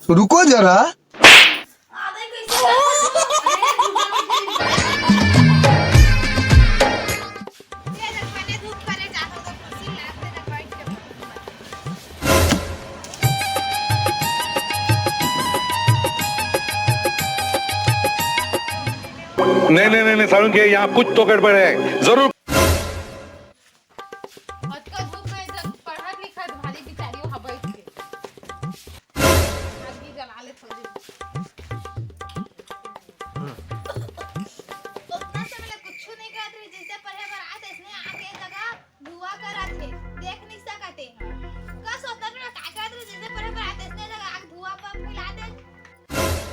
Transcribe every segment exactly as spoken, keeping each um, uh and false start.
रुको जरा। नहीं नहीं नहीं नहीं, सारुण के यहाँ कुछ तो गड़बड़ है जरूर। अतका धूप में जब पढ़त लिखत भारी बिचारी वहाँ बैठ के आगी जला ले थोड़ी। ओतना समय ले कुछु नहीं करत रही, जैसे पढ़े बर आत, इसने आके लगा धुआं करत हे, देख नहीं सकत हे। कस ओतना समय का करत रही, जैसे पढ़े बर आत, इसने लगा आग धुआं पर फैला दे।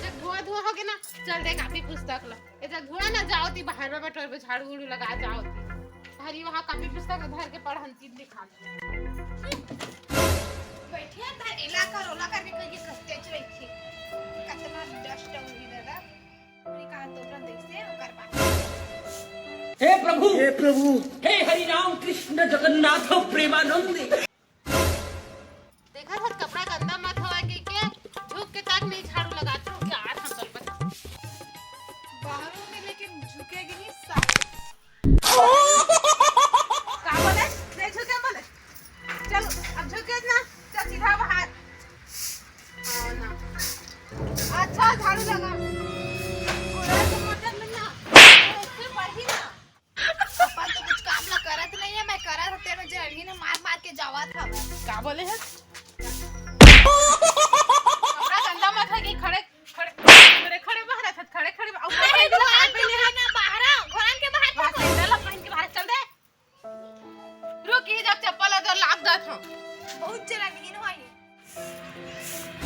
जब धुआं धुआं हो गया ना, चल दे कापी पुस्तक ला। ए जब धुआं ना जाओ ती बाहर में बटोर पे झाड़ू उड़ू लगा जाओ ती। हरी वहाँ कापी पुस्तक धर के पढ़न ती दिखा। बैठिया तार एला कर ओला कर के कहीं करते चुरैथी। कतना डस्ट हुई दादा। पूरी कहानी तो अपन देख से ओकर बात। हे प्रभु, हे प्रभु, हे हरि राम कृष्ण जगन्नाथ प्रेमानंद। देखत हस कपड़ा गंदा मत होवय कहिके झुक के तक नहीं झाड़ू लगात रहूं। क्या हाथ हम चल बता। बाहरों में लेकिन झुकेगी नहीं साले। का बोले? नहीं झुके बोले। चल अब झुके ना, चल सीधा बाहर। हाँ ना। अच्छा झाड़ू लगा। कोड़ा से मटन में ना, उससे बढ़ी ना। अपन तो कुछ काम ना करत नहीं है, मैं करत हते में जड़ही ने मार मार के जावा था। का बोले है? कपड़ा गंदा मत है कि खड़े खड़े खड़े खड़े खड़े बाहर आ, खड़े खड़े अब नहीं, बाहर बाहर पहले नहीं, ना बाहर आ, घोरन के बाहर बाहर था। सैंडल पहन के बाहर चल दे। रुक, ये जब चप्पल अगर लाग जात हो। बहुत जरा मीन होई।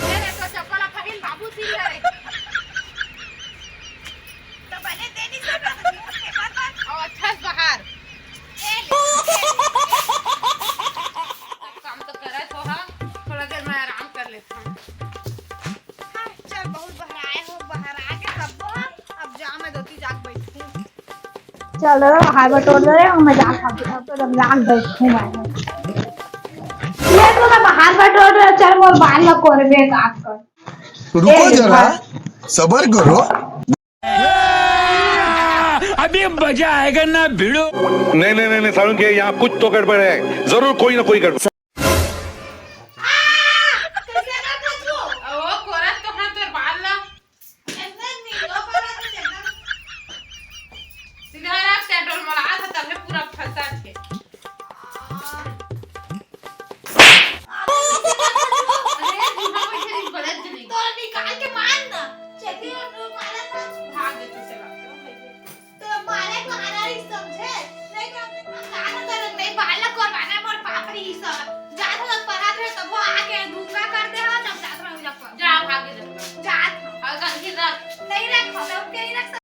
ये रे, तो चप्पल अब पहिन बाबू सिंह रे। तो बने दे नहीं सकत, के बार बार। और अच्छा से बाहर। ए ले, ए ले। काम तो करत हो हम, थोड़ा देर मैं आराम कर लेता हूँ। हाँ, चल, बहुत बहराए हो, बहरा के सबको हम, अब जा, मैं दोती जाके बैठती हूँ। चल दादा, बाहर बटोर दे रहे, मैं जा खाती हूँ, अब तो जब लाग बैठूँ मैं। ये तो ना बाहर बटोर रहे, चल मोर बाल ला कोरबे एक आध कर। रुको जरा, सबर करो। अभी मजा आएगा ना भिड़ो। नहीं नहीं नहीं नहीं, सारुण के यहाँ कुछ तो गड़बड़ है जरूर, कोई ना कोई गड़बड़।